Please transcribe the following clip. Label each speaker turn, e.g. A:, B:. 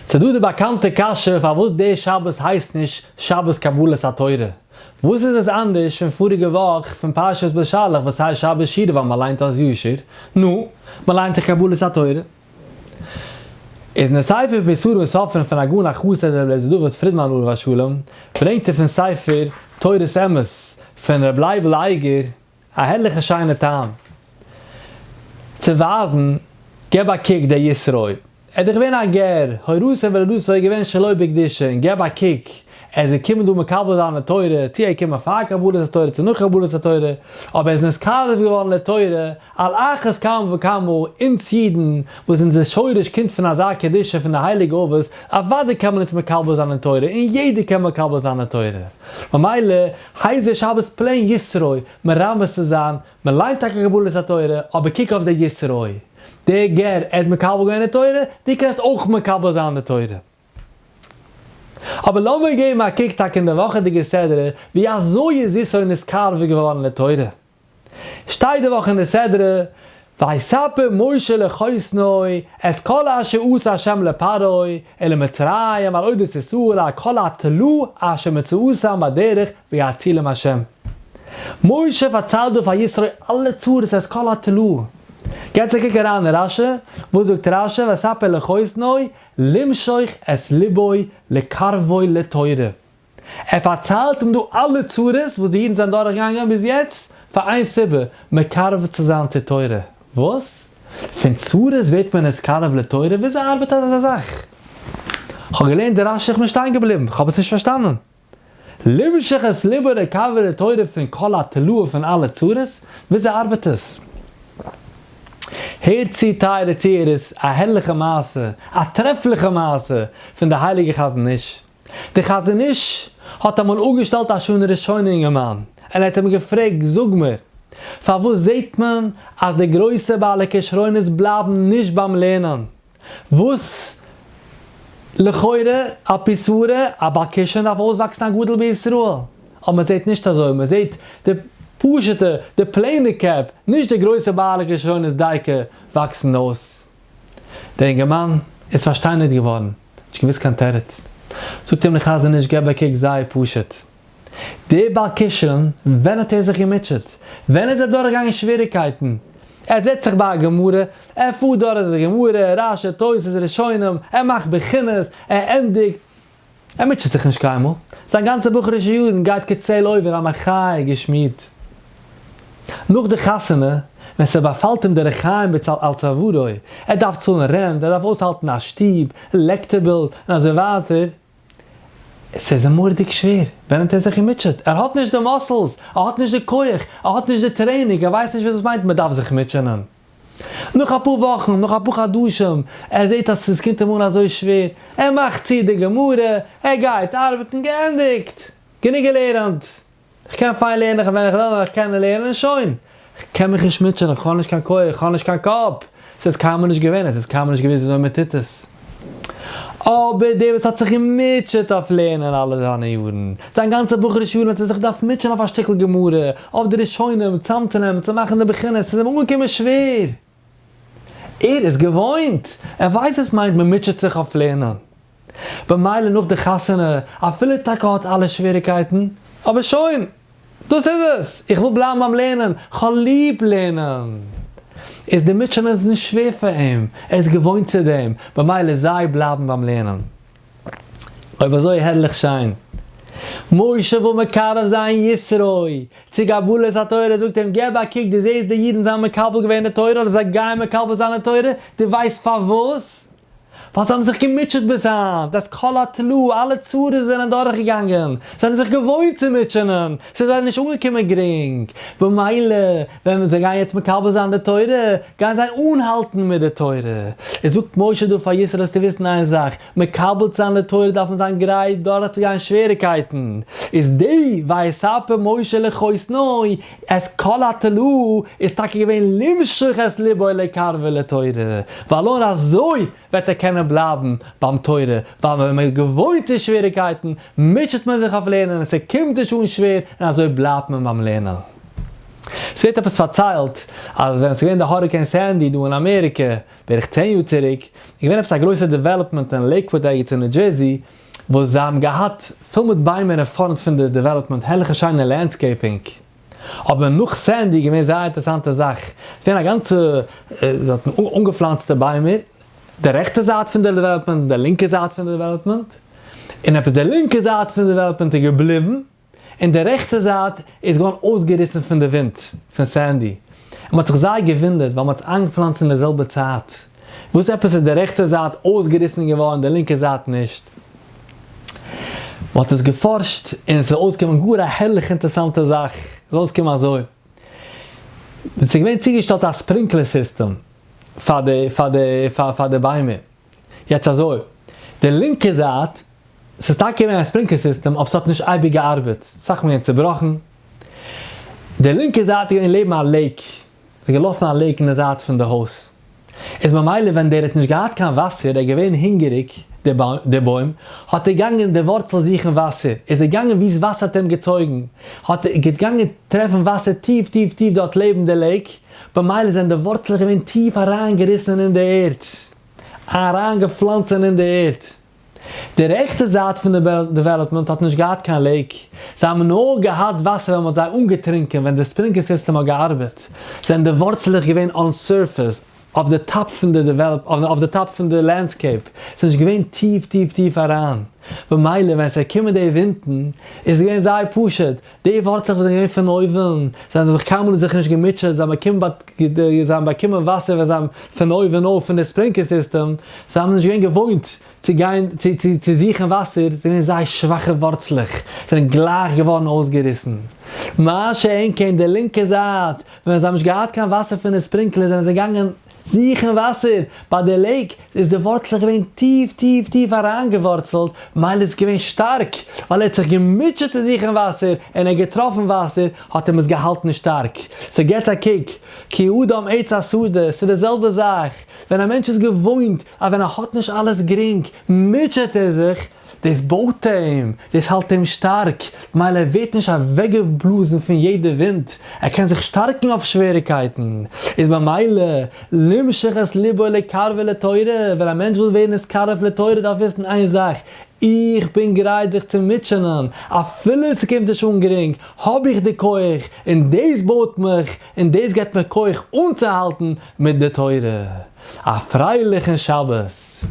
A: ס'דא די באקאנטע קשיא פארוואס די שבת הייסט נישט שבת קבלת התורה? וואס איז עס אנדערש פון פאריגע וואך פון פרשת בשלח וואס הייסט שבת שירה ווייל מ'ליינט אז ישיר? נו, מ'ליינט דאך קבלת התורה. איז אין די ספר בישור וסופרים פון הגאון החסיד ר' אליעזר דוד פרידמאן עליו השלום ברענגט ער פון ספר תורת אמת פון ר' לייבל אייגער א הערליכע שיינע טעם צו ווייזן, געב א קוק דער יתרו, ער איז דאך געווען א גר, הורתו ולידתו איז געווען שלא בקדושה, און געב א קוק, ער איז געקומען דא מקבל זיין די תורה, צו ער איז געקומען פאר קבלת התורה צו נאך קבלת התורה, אבער ער איז נתקרב געווארן לתורה, על אחת כמה וכמה אונז אידן, וואס אונזער שורש קומט פון אזא קדושה פון די הייליגע אבות, אוודאי קען מען אונז מקבל זיין אין תורה, און יעדער קען מקבל זיין אין תורה. ממילא הייסט דער שבת plain יתרו, מרמז צו זיין, מען ליינט טאקע קבלת התורה, אבער קוק אויף דער יתרו, דער גר, ער האט מקבל געווען די תורה, דו קענסט אויך מקבל זיין די תורה. אבער לאמיר געבן א קוק טאקע אין די וואכעדיגע סדרה, ווי אזוי איז יתרו נתקרב געווארן לתורה. שטייט די וואך אין די סדרה, ויספר משה לחותנו את כל אשר עשה ה' לפרעה ולמצרים על אודות ישראל על כל התלאה אשר מצאתם בדרך ויצילם ה'. משה פארציילט דא פאר יתרו אלע צרות את כל התלאה. געטס א קוק אריין אין רשי, וואס זאגט רשי ויספר לחותנו למשוך את לבו לקרבו לתורה. ער פארציילט אים דא אלע צרות וואס די אידן זענען דורך געגאנגען ביז יעצט, פאר איין סיבה, מקרב צו זיין צו תורה. וואס? פון צרות ווערט מען נתקרב לתורה? וויאזוי ארבעט אזא זאך? כ'האב געלערנט די רשי איך בין שטיין געבליבן, כ'האב עס נישט פארשטאנען. למשוך את לבו לקרבו לתורה פון כל התלאה פון אלע צרות? וויאזוי ארבעט עס? הערט צו טייערע צוהערערס א הערליכע מעשה, א טרעפליכע מעשה פון די הייליגע חזון איש. דער חזון איש האט אמאל אפגעשטעלט א שנה ראשונה אינגערמאן און ער האט אים געפרעגט, זאג מיר, פארוואס זעט מען אז די גרויסע בעלי כשרונות בלייבן נישט ביים לערנען, וואס לכאורה על פי סברה א בעל כשרון דארף אויסוואקסן א גדול בישראל, אבער מען זעט נישט אזוי, מען זעט די פשוטע, די plain ע קעפ, נישט די גרויסע בעלי כשרונות דייקא וואקסן אויס. דער אינגערמאן איז פארשטיינערט געווארן. נישט געוואוסט קיין תירוץ. זאגט אים דער חזון איש געב א קוק זייער פשוט. דער בעל כשרון ווען האט ער זיך געמוטשעט? ווען איז ער דורך געגאנגען שוועריקייטן? ער זעצט זיך ביי א גמרא, ער פארט דורך די גמרא, רשי, תוס', ראשונים, ער מאכט בחינות, ער ענדיגט, ער מוטשעט זיך נישט קיינמאל. זיין גאנצע בחור'ישע יארן גייט כצל עובר א מחיה געשמירט. נאך די חתונה, ווען ס'באפאלט אים די ריחיים בצל על צווארו, ער דארף צאלן rent, ער דארף אויסהאלטן א שטוב, לעקטער bill, און אזוי ווייטער, ס'איז אים מורא'דיג שווער, ווען האט ער זיך געמוטשעט? ער האט נישט די muscles, ער האט נישט די כח, ער האט נישט די training, ער ווייסט נישט וואס דאס מיינט מ'דארף זיך מוטשענען. נאך אפאר וואכן, נאך אפאר חדשים, ער זעט אז ס'קומט אים אן אזוי שווער, ער מאכט צו די גמרא, ער גייט ארבעטן, געענדיגט! גענוג געלערנט! כ'קען פיין לערנען ווען איך וויל און איך קען לערנען און שוין! כ'קען מיך נישט מוטשענען, כ'האב נישט קיין כח, כ'האב נישט קיין קאפ! ס'איז קיינמאל נישט געווען, עס איז קיינמאל נישט געוואוסט וויאזוי מ'טוט עס. אבער דער וואס האט זיך געמוטשעט אויף לערנען אלע זיינע יארן, זיין גאנצע בחור'ישע יארן האט ער זיך געדארפט מוטשען אויף א שטיקל גמרא, אויף די ראשונים, צאמצונעמען, צו מאכן די בחינות, ס'איז אים אנגעקומען שווער. ער איז געוואוינט, ער ווייסט וואס מיינט מ'מוטשעט זיך אויף לערנען. במילא נאך די חתונה, אפילו טאקע האט אלע שוועריקייטן, אבער שוין! דאס איז עס! איך וויל בלייבן ביים לערנען, כ'האב ליב לערנען! איז די מוטשען איז נישט שווער פאר אים, ער איז געוואוינט צו דעם, במילא זיי בלייבן ביים לערנען. אויב אזוי הערליך שיין. משה וויל מקרב זיין יתרו צו קבלת התורה, זאגט אים געב א קוק, דו זעסט די אידן זענען מקבל געווען די תורה אדער זיי גייען מקבל זיין די תורה, דו ווייסט פארוואס? ווייל זיי האבן זיך געמוטשעט ביז היינט, את כל התלאה, אלע צרות זענען דורכגעגאנגען, זיי האבן זיך געוואוינט צו מוטשענען, ס'איז זיי נישט אנגעקומען גרינג, במילא ווען זיי גייען יעצט מקבל זיין די תורה, גייען זיי אנהאלטן מיט די תורה. איז זאגט משה דא פאר יתרו זאלסטו וויסן איין זאך, מקבל צו זיין די תורה דארף מען זיין גרייט דורכצוגיין שוועריקייטן, איז די ויספר משה לחותנו את כל התלאה איז טאקע געווען למשוך את לבו לקרבו לתורה, ווייל נאר אזוי וועט ער קענען בלייבן ביים תורה, ווייל ווען מען איז געוואוינט צו שוועריקייטן מוטשעט מען זיך אויף לערנען און ס'קומט נישט אן שווער און אזוי בלייבט מען ביים לערנען. ס'ווערט עפעס פארציילט אז ווען ס'איז געווען די hurricane סענדי דא אין אמעריקע בערך 10 יאר צוריק, איז געווען עפעס א גרויסע development אין לעיקוואד ערגעץ אין ניו דזשערסי, וואס זיי האבן געהאט פול מיט ביימער אין פארנט פון די development, הערליכע שיינע landscaping. אבער נאך סענדי איז געווען זייער אינטערעסאנטע זאך, ס'איז געווען א גאנצע דארטן אנגעפלאנצטע ביימער, די רעכטע זייט פון די development און די לינקע זייט פון די development, און עפעס די לינקע זייט פון די development איז געבליבן, און די רעכטע זייט איז געווארן אויסגעריסן פון די ווינט פון סענדי, און מ'האט זיך זייער געוואונדערט ווייל מ'האט עס איינגעפלאנצט אין די זעלבע צייט, וואס עפעס איז די רעכטע זייט אויסגעריסן געווארן די לינקע זייט נישט? מ'האט עס געפארשט און עס איז אויסגעקומען גאר א הערליכע אינטערסאנטע זאך, עס איז אויסגעקומען אזוי, עס איז געווען צוגעשטעלט א sprinkler system פאר די פאר די פאר די ביימער, יעצט אזוי, די לינקע זייט, ס'איז טאקע געווען א sprinkler system אבער ס'האט נישט אייביג געארבעט, סאך מאל געווען צובראכן, די לינקע זייט איז געווען לעבן א lake, ס'איז געלאפן א lake אין די זייט פון די הויז, איז ממילא ווען דער האט נישט געהאט קיין וואסער, ער איז געווען הונגעריג, דער בוים, האט ער געגאנגען די ווארצל זוכן וואסער, איז ער געגאנגען וואו ס'וואסער האט אים געצויגן, האט ער געגאנגען טרעפן וואסער טיף טיף טיף דארט לעבן די lake, במילא זענען די ווארצלעך געווען טיף אריינגעריסן אין די ערד, אריינגעפלאנצען אין די ערד. די רעכטע זייט פון די development האט נישט געהאט קיין lake, זיי האבן נאר געהאט וואסער ווען מ'האט זיי אנגעטרינקען ווען די sprinkler system האט געארבעט, זענען די ווארצלעך געווען on surface, אויף די top פון די develop, אויף די top פון די landscape, ס'איז נישט געווען טיף טיף טיף אריין, במילא ווען ס'איז געקומען די ווינטן איז עס געווען זייער פשוט, די ווארצלעך וואס זענען געווען פון אויבן, זיי האבן זיך קיינמאל זיך נישט געמוטשעט, זיי האבן באקומען זיי האבן באקומען וואסער ווען זיי האבן פון אויבן אויף פון די sprinkler system, זיי האבן נישט געווען געוואוינט צו גיין צו צו צו זוכן וואסער, זיי זענען זייער שוואכע ווארצלעך, זענען גלייך געווארן אויסגעריסן. מה שאין כן די לינקע זייט, ווען זיי האבן נישט געהאט קיין וואסער פון די sprinkler זענען זיי געגאנגען זוכן וואסער ביי די lake, איז די ווארצלעך געווען טיף טיף טיף אריינגעווארצלט, מילא איז געווען שטארק, ווייל ער האט זיך געמוטשעט צו זוכן וואסער, און ער האט געטראפן וואסער, האט אים עס געהאלטן שטארק. so געטס א קוק, כי אדם עץ השדה, ס'איז די זעלבע זאך, ווען א מענטש איז געוואוינט אז ווען ער האט נישט אלעס גרינג, מוטשעט ער זיך, דאס בויט אים, דאס האלט אים שטארק, מילא ער ווערט נישט אוועקגעבלאזן פון יעדע ווינט, ער קען זיך שטארקן אויף שוועריקייטן, איז ממילא למשוך את לבו לקרבו לתורה, ווען א מענטש וויל ווערן נתקרב לתורה דארף וויסן איין זאך, איך בין גרייט זיך צו מוטשענען, אפילו ס'קומט נישט אן גרינג, האב איך די כח, און דאס בויט מיך, און דאס געבט מיר כח אנצוהאלטן מיט די תורה. א פרייליכן שבת!